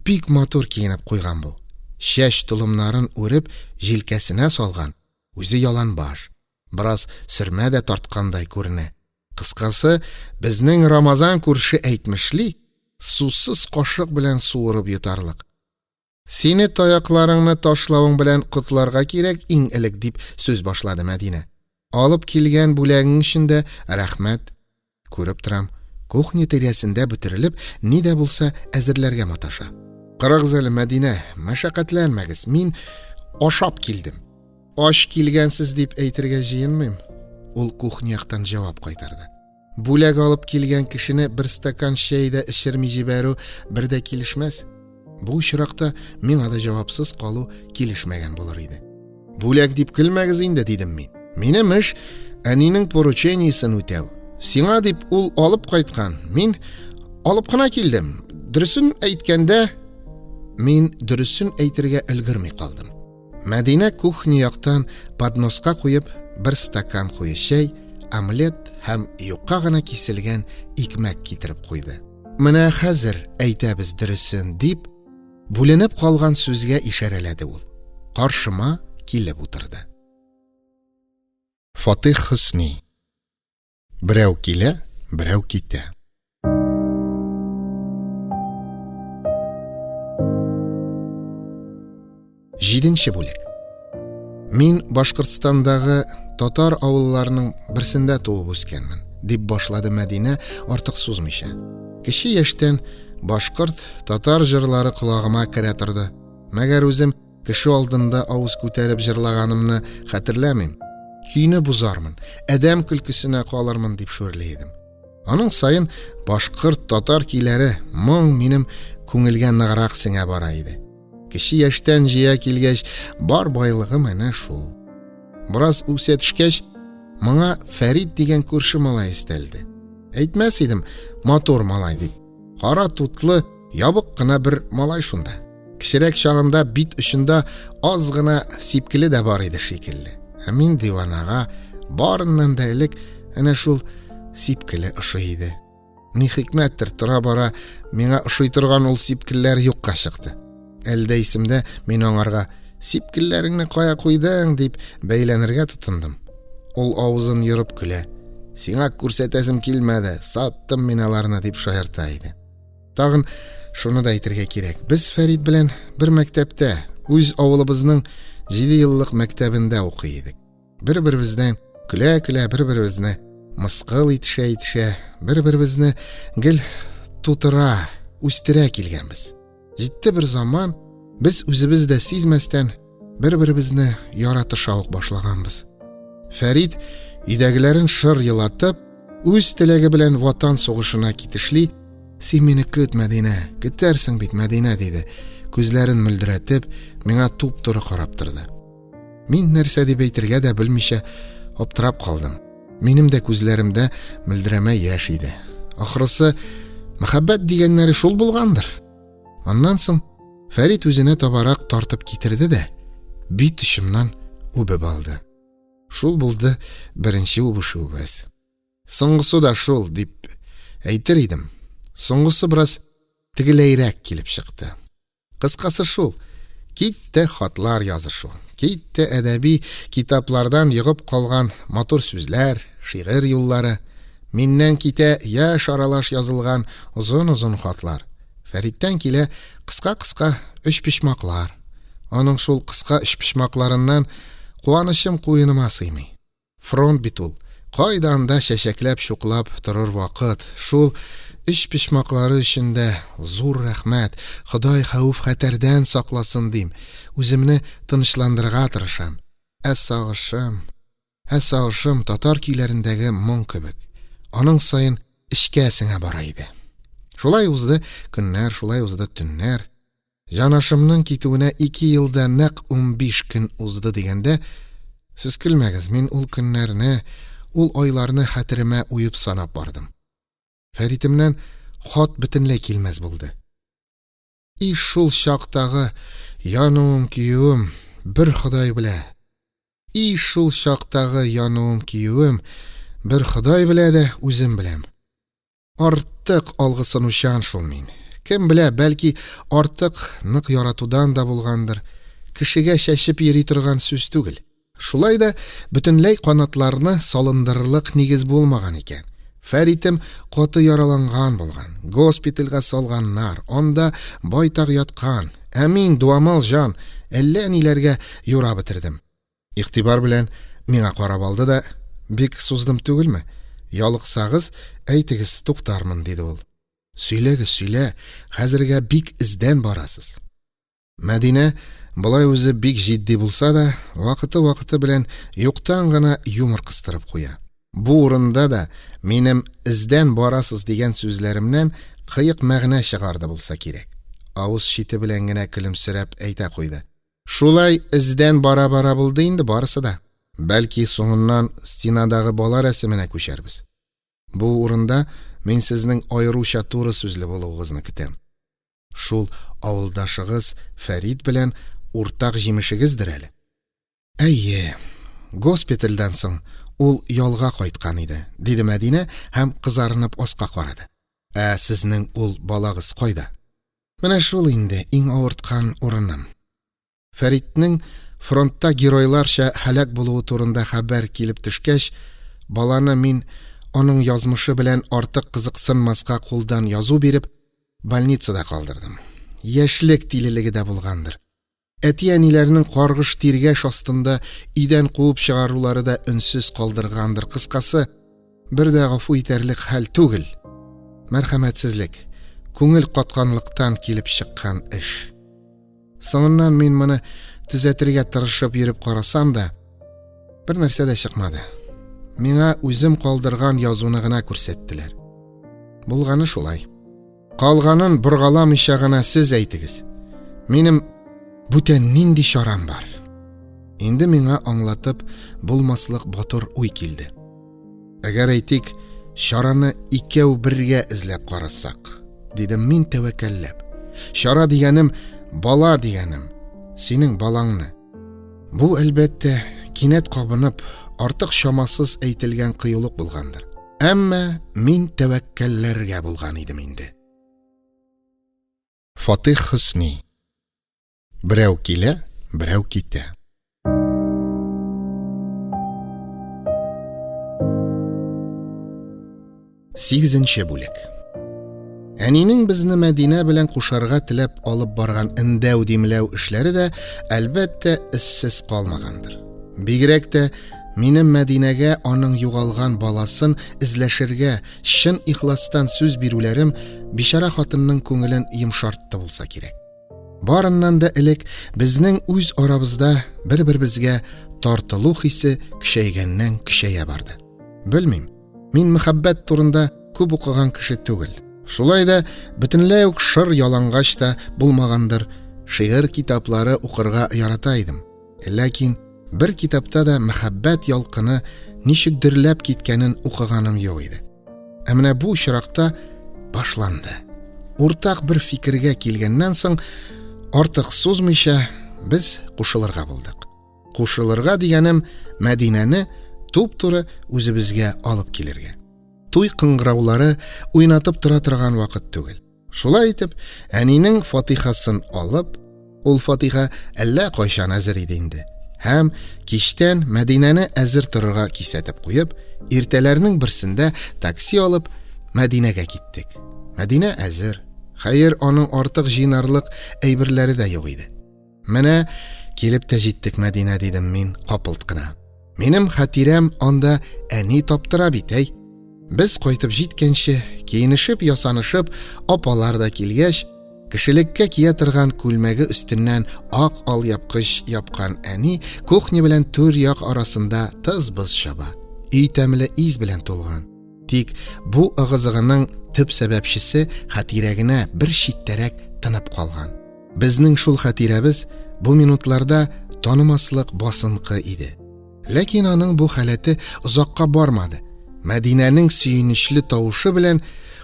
бик матур киенеп куйган бу. Чәч толымнарын үреп, җилкәсенә салган, үзе яланбаш. Бераз сөрмә дә тарткандай күренә. Кыскасы, безнең Рамазан күрше әйтмешли, сусыз кашык белән суырып йотарлык. Сине таякларыңны ташлавың белән котларга кирәк иң элек, дип сүз башлады Мәдинә. Алып килгән бүләгең өчен дә рәхмәт. Күреп торам, кухня тирәсендә бөтерелеп, ни дә булса әзерләргә маташа. Карагыз әле, Мәдинә, мәшәкатьләнмәгез, мин ашап килдем. Ач килгәнсез дип әйтергә җыенмыйм. Ул кухня яктан җавап кайтарды. Бүләк алып килгән кешене бер стакан чәй дә эчерми җибәрү бер дә килешмәс. Бу очракта миңа да җавапсыз калу килешмәгән булыр иде. Бүләк дип көлмәгез инде, дидем мин. Минем эш әнинең поручениесен үтәү. Сиңа дип ул алып кайткан, мин алып кына килдем. Дөресен әйткәндә, мин дөресен әйтергә өлгерми калдым. Мәдинә кухня яктан подноска куеп бер стакан куе чәй, омлет һәм юка гына киселгән икмәк китереп куйды. Менә хәзер әйтәбез дөресен, дип, бүленеп калган сүзгә ишарәләде ул. Каршыма килеп утырды. Фатих Хөсни. Берәү килә, берәү китә. Җиденче бүлек. Мин Башкортстандагы татар авылларының берсендә туып үскәнмен, дип башлады Мәдинә, артык сузмыйча. Кече яшьтән башкорт, татар җырлары колагыма керә торды. Мәгәр үзем кеше алдында авыз күтәреп җырлаганымны хәтерләмим. Көйне бозармын, адәм көлкесенә калырмын дип шүрли идем. Аның саен башкорт, татар көйләре, моң минем күңелгә ныграк сеңә бара иде. Кече яшьтән җыя килгәч, бар байлыгым әнә шул. Бераз үсә төшкәч, моңа Фәрит дигән күрше малай өстәлде. Әйтмәс идем, матур малай дип. Кара тутлы, ябык кына бер малай шунда. Кечерәк чагында бит очында аз гына сипкеле дә бар иде шикелле. Ә мин диванага барыннан да элек әнә шул сипкеле ошый иде. Ни хикмәттер, тора-бара миңа ошый торган ул сипкелләр юкка чыкты. Әле дә исемдә, мин аңарга «Сипкелләреңне кая куйдың?» дип бәйләнергә тотындым. Ул авызын ерып көлә. «Сиңа күрсәтәсем килмәде, саттым мин аларны», дип шаярта иде. Тагын шуны да әйтергә кирәк. Без Фәрит белән бер мәктәптә, үз авылыбызның 7 еллык мәктәбендә укый идек. Бер-беребездән көлә-көлә, бер-беребезне мыскыл итешә-итешә, бер-беребезне гел тутыра, үстерә килгәнбез. Җитте бер заман, без үзебез дә сизмәстән бер-беребезне яратыша ук башлаганбыз. Фәрит өйдәгеләрен шыр елатып, үз теләге белән Ватан сугышына китешли, "Син мине көт, Мәдинә, көтәрсең бит, Мәдинә", диде. Күзләрен мөлдерәтеп, миңа туп-туры карап торды. Мин нәрсә дип әйтергә дә белмичә аптырап калдым. Минем дә күзләремдә мөлдерәмә яшь иде. Ахрысы, мәхәббәт дигәннәре шул булгандыр. Аннан соң Фәрит үзенә табарак тартып китерде дә, бит очымнан үбеп алды. Шул булды беренче үбешүебез. Соңгысы да шул, дип әйтер идем. Соңгысы бераз тегеләйрәк килеп чыкты. Кыскасы шул, китте хатлар язышу, китте әдәби китаплардан йогып калган матур сүзләр, шигырь юллары. Миннән китә яшь аралаш язылган озын-озын хатлар. Фәриттән килә кыска-кыска өчпочмаклар. Аның шул кыска өчпочмакларыннан куанычым куеныма сыймый. Фронт бит ул. Кайда анда чәчәкләп-чуклап торыр вакыт. Шул өчпочмаклары өчен дә зур рәхмәт, Ходай хәвеф-хәтәрдән сакласын дим. Үземне тынычландырырга тырышам. Ә сагышым, ә сагышым татар көйләрендәге моң кебек, аның саен эчкә сеңә бара иде. Шулай узды көннәр, шулай узды төннәр. Җанашымның китүенә 2 ел да нәкъ 15 көн узды дигәндә, сез көлмәгез, мин ул көннәрне, ул айларны хәтеремә уеп санап бардым. Фәритемнән хат бөтенләй килмәс булды. И шул чактагы януым, көюем, бер Ходай белә. И шул чактагы януым, көюем, бер Ходай белә дә үзем беләм. Артык алгысынучан шул мин. Кем белә, бәлки, артык нык яратудан да булгандыр. Кешегә чәчеп йөри торган сүз түгел. Шулай да бөтенләй канатларны салындырырлык нигез булмаган икән. Фәритем каты яраланган булган, госпитальгә салганнар, анда байтак яткан. Ә мин, дуамал җан, әллә ниләргә юрап бетердем. Игътибар белән миңа карап алды да, бик суздым түгелме? Ялыксагыз, әйтегез, туктармын, диде ул. Сөйләгез, сөйлә, хәзергә бик эздән барасыз. Мәдинә болай үзе бик җитди булса да, вакыты-вакыты белән юктан гына юмор кыстырып куя. Бу урында да минем эздән барасыз дигән сүзләремнән кыек мәгънә чыгарды булса кирәк. Авыз чите белән генә көлемсерәп әйтә куйды. Шулай эздән бара-бара булды инде барысы да. Бәлки, соңыннан стенадагы бала рәсеменә күчәрбез. Бу урында мин сезнең аеруча туры сүзле булуыгызны көтәм. Шул авылдашыгыз Фәрит белән уртак җимешегездер әле. Әйе, госпитальдән соң ул ялга кайткан иде, диде Мәдинә һәм кызарынып аска карады. Ә сезнең ул балагыз кайда? Менә шул инде иң авырткан урыным. Фәритнең фронтта геройларча һәлак булуы турында хәбәр килеп төшкәч, баланы мин аның язмышы белән артык кызыксынмаска кулдан язу биреп, больницада калдырдым. Яшьлек тилелеге дә булгандыр. Әти-әниләрнең каргыш-тиргәш астында өйдән куып чыгарулары да өнсез калдыргандыр. Кыскасы, бер дә гафу итәрлек хәл түгел. Мәрхәмәтсезлек, күңел катканлыктан килеп чыккан эш. Соңыннан мин моны төзәтергә тырышып йөреп карасам да, бер нәрсә дә чыкмады. Миңа үзем калдырган язуны гына күрсәттеләр. Булганы шулай. Калганын боргаламыйча гына сез әйтегез. Минем бүтән нинди чарам бар? Инде миңа аңлатып булмаслык батыр уй килде. Әгәр әйтик, чараны икәү бергә эзләп карасак, дидем мин тәвәккәлләп. Чара дигәнем, бала дигәнем, синең балаңны. Бу, әлбәттә, кинәт кабынып, артык чамасыз әйтелгән кыюлык булгандыр. Әмма мин тәвәккәлләргә булган идем инде. Фатих Хөсни. Берәү килә, берәү китә. Сигезенче бүлек. Әнинең безне Мәдинә белән кушарга теләп алып барган эндәү-димләү эшләре дә, әлбәттә, эзсез калмагандыр. Бигрәк тә минем Мәдинәгә аның югалган баласын эзләшергә чын ихластан сүз бирүләрем бичара хатынның күңелен йомшартты булса кирәк. Барыннан да элек безнең үз арабызда бер-беребезгә тартылу хисе көчәйгәннән көчәя барды. Белмим, мин мәхәббәт турында күп укыган кеше түгел. Шулай да бөтенләй үк шыр ялангач та булмагандыр, шигырь китаплары укырга ярата идем. Ләкин бер китапта да мәхәббәт ялкыны ничек дөрләп киткәнен укыганым юк иде. Ә менә бу очракта башланды. Уртак бер фикергә килгәннән соң, артык сузмыйча, без кушылырга булдык. Кушылырга дигәнем Мәдинәне туп-туры үзебезгә алып килергә. Туй кыңгыраулары уйнатып тора торган вакыт түгел. Шулай итеп, әнинең фатихасын алып, ул фатиха әллә кайчан әзер иде инде. Һәм кичтән Мәдинәне әзер торырга кисәтеп куеп, иртәләрнең берсендә такси алып Мәдинәгә киттек. Мәдинә әзер. Хәер, аның артык җыйнарлык әйберләре дә юк иде. Менә килеп тә җиттек, Мәдинә, дидем мин капылт кына. Минем хатирәм анда әни таптыра бит, әй. Без кайтып җиткәнче, киенешеп, ясанышып, апалар да килгәч, кешелеккә кия торган күлмәге өстеннән ак алъяпкыч япкан әни кухня белән түр як арасында тыз-быз чаба. Өй тәмле из белән тулган. Тик бу ыгы-зыгының төп сәбәпчесе Хәтирә генә бер читтәрәк тынып калган. Безнең шул Хәтирәбез бу минутларда танымаслык басынкы иде. Ләкин аның бу халәте озакка бармады. Мәдинәнең сөенечле тавышы белән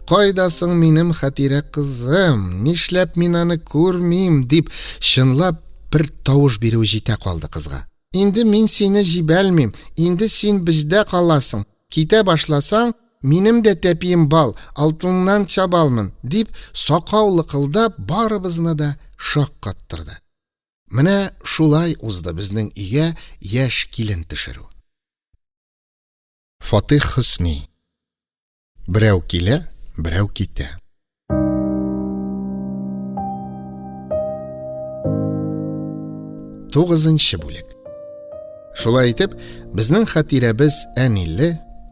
«Кайда соң минем Хәтирә кызым? Нишләп мин аны күрмим?» дип, чынлап бер тавыш бирүе җитә калды кызга. Инде мин сине җибәлмим, инде син бездә каласың. Китә башласаң, минем дә тәпием бал, алтыннан чабалмын, дип, сакау лыкылдап, барыбызны да шаккаттырды. Менә шулай узды безнең өйгә яшь килен төшерү. Фатих Хөсни. Берәү килә, берәү китә. Тугызынчы бүлек. Шулай итеп, безнең хатирәбез әниле,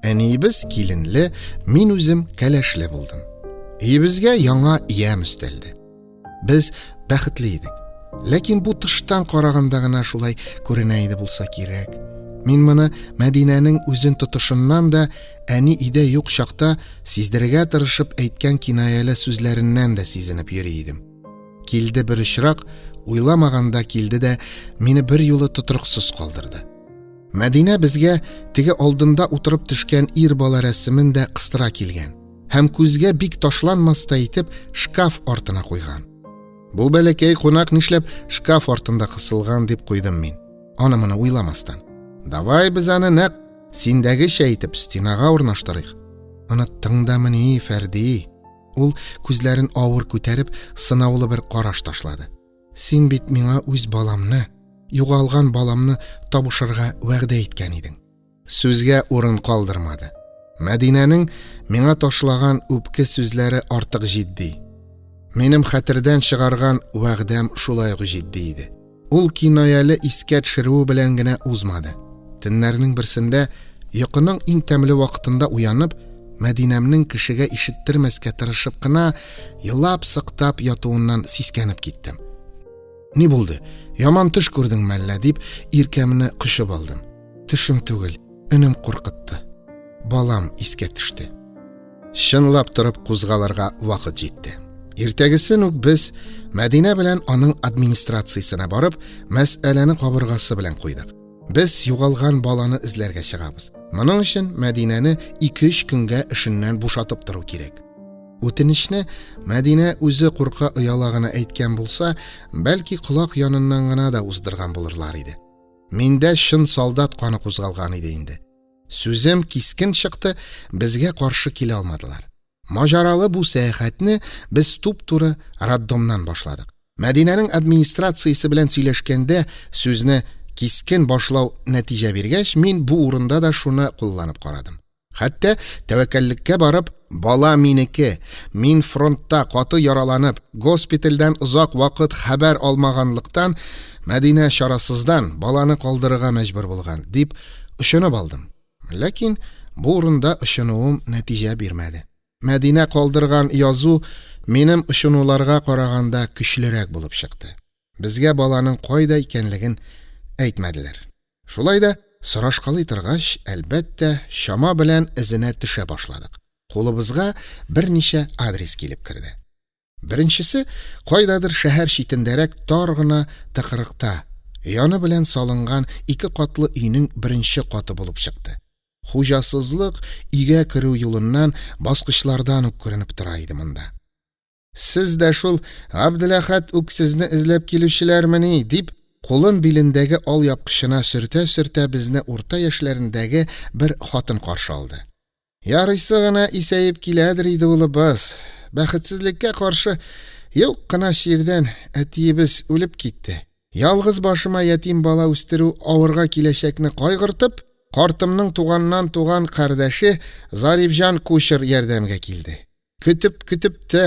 әниебез киленле, мин үзем кәләшле булдым. Өебезгә яңа ямь өстәлде. Без бәхетле идек. Ләкин бу тыштан караганда гына шулай күренә иде булса кирәк. Мин моны Мәдинәнең үзен тотышыннан да, әни өйдә юк чакта сиздерергә тырышып әйткән кинаяле сүзләреннән дә сизенеп йөри идем. Килде бер очрак, уйламаганда килде дә мине бер юлы тотрыксыз калдырды. Мәдинә безгә теге алдында утырып төшкән ир бала рәсемен дә кыстыра килгән һәм күзгә бик ташланмастай итеп шкаф артына куйган. Бу бәләкәй кунак нишләп шкаф артында кысылган дип куйдым мин, аны-моны уйламастан. Давай без аны нәкъ синдәгечә итеп стенага урнаштырыйк. Оныттың дамыни, Фәрди? Ул күзләрен авыр күтәреп, сынаулы бер караш ташлады. Син бит миңа үз баламны, югалган баламны табышырга вәгъдә иткән идең. Сүзгә урын калдырмады. Мәдинәнең миңа ташлаган үпке сүзләре артык җитди. Минем хәтердән чыгарган вәгъдәм шулай ук җитди иде. Ул кинаяле искә төшерүе белән генә узмады. Төннәрнең берсендә йокының иң тәмле вакытында уянып, Мәдинәмнең кешегә ишеттермәскә тырышып кына елап-сыктап ятуыннан сискәнеп киттем. Ни булды? Яман төш күрдең мәллә дип, иркәмне кочып алдым. Төшем түгел, өнем куркытты. Балам искә төште. Чынлап торып кузгалырга вакыт җитте. Иртәгесен үк без Мәдинә белән аның администрациясенә барып, мәсьәләне кабыргасы белән куйдык. Без югалган баланы эзләргә чыгабыз. Моның өчен Мәдинәне 2-3 көнгә эшеннән бушатып тору кирәк. Үтенечне Мәдинә үзе курка-ояла гына әйткән булса, бәлки колак яныннан гына да уздырган булырлар иде. Миндә чын солдат каны кузгалган иде инде. Сүзем кискен чыкты, безгә каршы килә алмадылар. Маҗаралы бу сәяхәтне без туп-туры роддомнан башладык. Мәдинәнең администрациясе белән сөйләшкәндә сүзне кискен башлау нәтиҗә биргәч, мин бу урында да шуны кулланып карадым. Хәтта тәвәккәллеккә барып, бала минеке, мин фронтта каты яраланып, госпитальдән озак вакыт хәбәр алмаганлыктан, Мәдинә чарасыздан баланы калдырырга мәҗбүр булган, дип очынып алдым. Ләкин бу урында очынуым нәтиҗә бирмәде. Мәдинә калдырган язу минем очынуларга караганда көчлерәк булып чыкты. Безгә баланың кайда икәнлеген әйтмәделәр. Шулай да, сорашкалый торгач, әлбәттә, чама белән эзенә төшә башладык. Кулыбызга берничә адрес килеп керде. Беренчесе кайдадыр шәһәр читендәрәк тар гына тыкрыкта, яны белән салынган ике катлы өйнең беренче каты булып чыкты. Хуҗасызлык өйгә керү юлыннан баскычлардан ук күренеп тора иде монда. Сез дә шул Габделәхәт үксезне эзләп килүчеләрмени? дип, кулын билендәге алъяпкычына сөртә-сөртә безне урта яшьләрендәге бер хатын каршы алды. Ярыйсы гына исәеп киләдер иде улыбыз. Бәхетсезлеккә каршы, юк кына чирдән әтиебез үлеп китте. Ялгыз башыма ятим бала үстерү авырга киләчәкне кайгыртып, картымның туганнан туган кардәше Зарифҗан кучер ярдәмгә килде. Көтеп-көтеп тә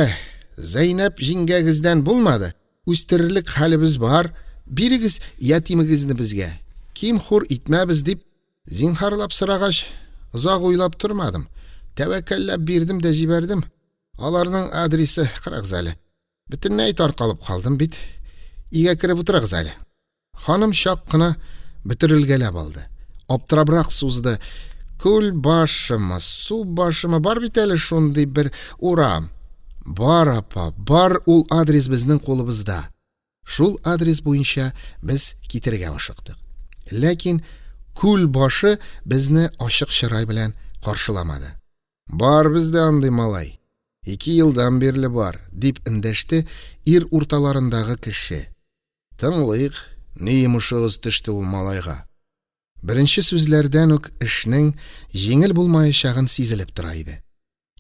Зәйнәб җиңгәгездән булмады, үстерерлек хәлебез бар, бирегез ятимегезне безгә, ким-хур итмәбез дип, зинһарлап сорагач, озак уйлап тормадым, тәвәккәлләп бирдем дә җибәрдем. Аларның адресы кырыгыз әле. Бөтенләй таркалып калдым бит. Өйгә кереп утырыгыз әле. Ханым чак кына бөтерелгәләп алды. Аптырабрак сузды. Күл башымы, су башымы, бар бит әле шундый бер урам. Бар, апа, бар, ул адрес безнең кулыбызда. Шул адрес буенча без китергә ашыктык. Ләкин күл башы безне ачык чырай белән каршыламады. Бар бездә андый малай. 2 елдан бирле бар, дип эндәште ир урталарындагы кеше. Тыңлыйк, ни йомышыгыз төште ул малайга? Беренче сүзләрдән үк эшнең җиңел булмаячагын сизелеп тора иде.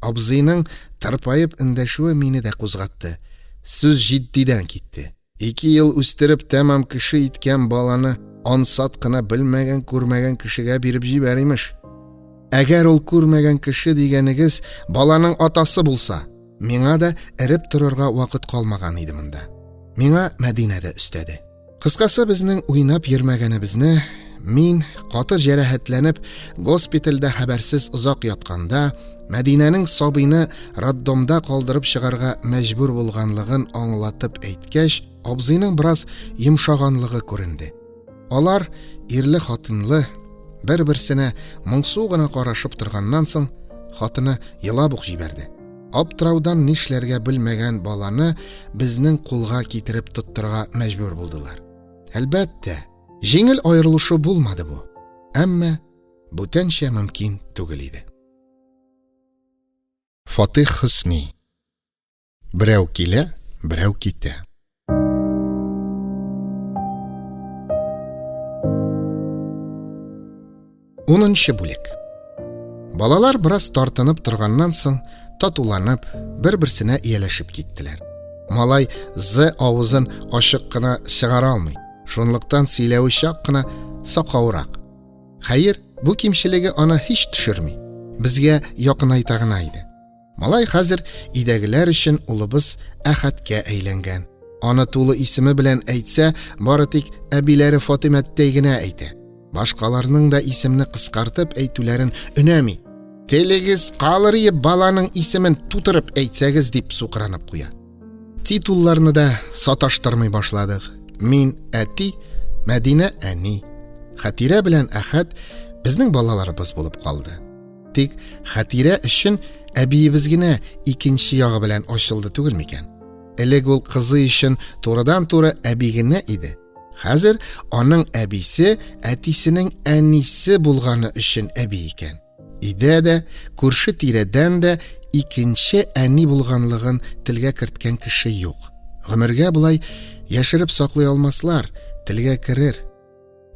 Абзыйның тырпаеп эндәшүе мине дә кузгатты. Сүз җитдидән китте. 2 ел үстереп тәмам кеше иткән баланы ансат кына белмәгән-күрмәгән кешегә биреп җибәр имеш. Әгәр ул күрмәгән кеше дигәнегез баланың атасы булса, миңа да эреп торырга вакыт калмаган иде монда. Миңа Мәдинә дә өстәде. Кыскасы, безнең уйнап йөрмәгәнебезне, мин каты җәрәхәтләнеп госпитальдә хәбәрсез озак ятканда, Мәдинәнең сабыйны роддомда калдырып чыгарга мәҗбүр булганлыгын аңлатып әйткәч, абзыйның бераз йомшаганлыгы күренде. Алар ирле-хатынлы бер-берсенә моңсу гына карашып торганнан соң, хатыны елап ук җибәрде. Аптыраудан нишләргә белмәгән баланы безнең кулга китереп тоттырырга мәҗбүр булдылар. Әлбәттә, җиңел аерылышу булмады бу. Әмма бүтәнчә мөмкин түгел иде. Фатих Хөсни. Берәү килә, берәү китә. Унынчы бүлек. Балалар бераз тартынып торганнан соң, татуланып, бер-берсенә ияләшеп киттеләр. Малай з авызын ачык кына чыгара алмый. Шунлыктан сөйләве чак кына сакаурак. Хәер, бу кимчелеге аны һич төшерми. Безгә якынайта гына иде. Малай хәзер өйдәгеләр өчен улыбыз Әхәткә әйләнгән. Аны тулы исеме белән әйтсә, бары тик әбиләре Фатыймәттәй генә әйтә. Башкаларның да исемне кыскартып әйтүләрен өнәми. Телегез калыр ие баланың исемен тутырып әйтсәгез, дип сукранып куя. Титулларны да саташтырмый башладык. Мин әти, Мәдинә әни. Хәтирә белән Әхәт безнең балаларыбыз булып калды. Тик Хәтирә өчен әбиебез генә икенче ягы белән ачылды түгел микән? Элек ул кызы өчен турыдан-туры әби генә иде. Хәзер аның әбисе әтисенең әнисе булганы өчен әби икән. Өйдә дә, күрше тирәдән дә икенче әни булганлыгын телгә керткән кеше юк. Гомергә болай яшереп саклый алмаслар, телгә керер.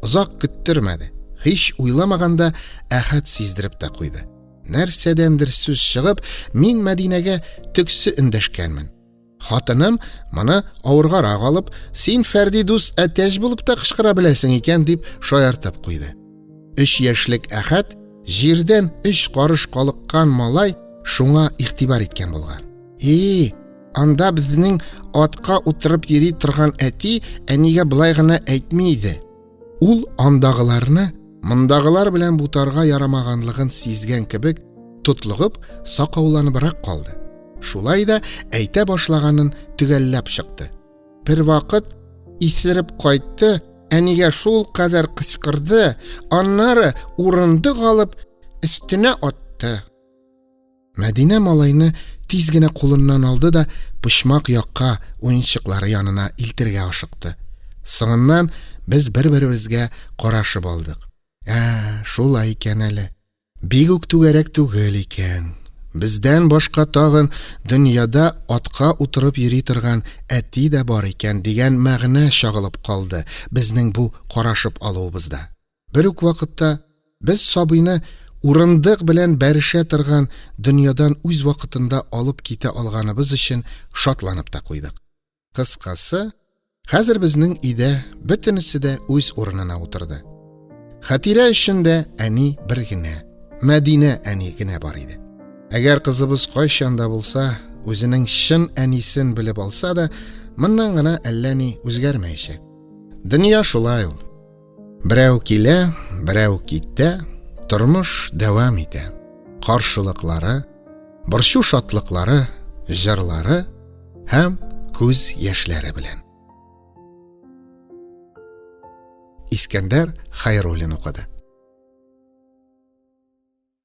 Озак көттермәде. Һич уйламаганда Әхәт сиздереп тә куйды. Нәрсәдәндер сүз чыгып, мин Мәдинәгә төксе эндәшкәнмен. Хатыным моны авыргарак алып, син Фәрди дус әтәч булып та кычкыра беләсең икән, дип шаяртып куйды. 3 яшьлек Әхәт җирдән 3 карыш калыккан малай шуңа игътибар иткән булган. И, анда безнең атка утырып йөри торган әти әнигә болай гына әйтми иде. Ул андагыларны мондагылар белән бутарга ярамаганлыгын сизгән кебек, тотлыгып, сакауланыбрак калды. Шулай да әйтә башлаганын төгәлләп чыкты. Бер вакыт исереп кайтты, әнигә шул кадәр кычкырды, аннары урындык алып өстенә атты. Мәдинә малайны тиз генә кулыннан алды да почмак якка уенчыклары янына илтергә ашыкты. Соңыннан без бер-беребезгә карашып алдык. Ә, шулай икән әле. Бик үк түгәрәк түгел икән. Бездән башка тагын дөньяда атка утырып йөри торган әти дә бар икән дигән мәгънә чагылып калды безнең бу карашып алуыбызда. Бер үк вакытта без сабыйны урындык белән бәрешә торган дөньядан үз вакытында алып китә алганыбыз өчен шатланып та куйдык. Кыскасы, хәзер безнең өйдә бөтенесе дә үз урынына утырды. Хәтирә өчен дә әни бер генә, Мәдинә әни генә бар иде. Әгәр кызыбыз кайчан да булса үзенең чын әнисен белеп алса да, моннан гына әллә ни үзгәрмәячәк. Дөнья шулай ул. Берәү килә, берәү китә, тормыш дәвам итә. Каршылыклары, борчу-шатлыклары, җырлары һәм күз яшьләре белән. Искәндәр Хайруллин укыды.